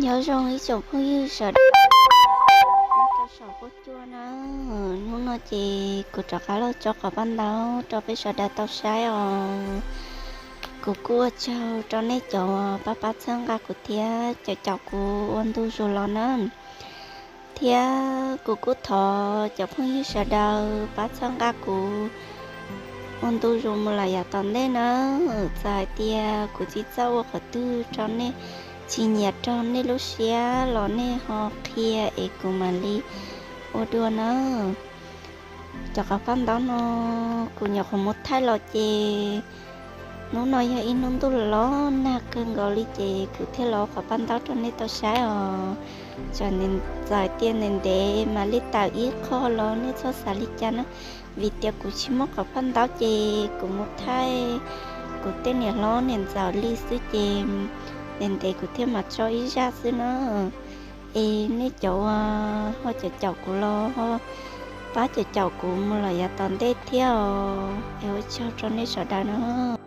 Nyob zoo ib tsoom phooj ywg sawv daws, rau saum huab cua na. Hnub no ces kuv rov qab los tso qhov paj ntaub rau peb sawv daws tau saib os. Kuv kuj ua tsaug rau nej cov pab pab txhawb nqa kuv thiab cov caum kuv ua ntu zus los na. Thiab kuv kuj thov cov phooj ywg sawv daws pab txhawb nqa kuv ua ntu zus mus lawm yav tom ntej na. Txawm hais tias kuv tsis txawj ua qhov twg rau nej, tsis nyiam raug nej lub siab los nej ho qhia es kuv mam li ua dua na. Cov qhov paj ntaub no kuv nyuam qhuav mus thaij los ces hnub no yog ib hnub ntuj los nag kawg nkaus li ces kuv thiaj los qhov paj ntaub rau nej tau saib os. Txawm tias ntev ntev mam li tawm ib qho los nej txhob xav li cas na, vim tias kuv tsis muaj qhov paj ntaub ces kuv mus thaij kuv tej niam hlob niam ntxawm li xwb ces ntev ntev kuv thiaj mam tso ib zaj xwb na. Es nej cov uas ho caum caum kuv los ho pab caum caum kuv mus lawm yav tom ntej thiab os, es ua tsaug rau nej sawv daws na.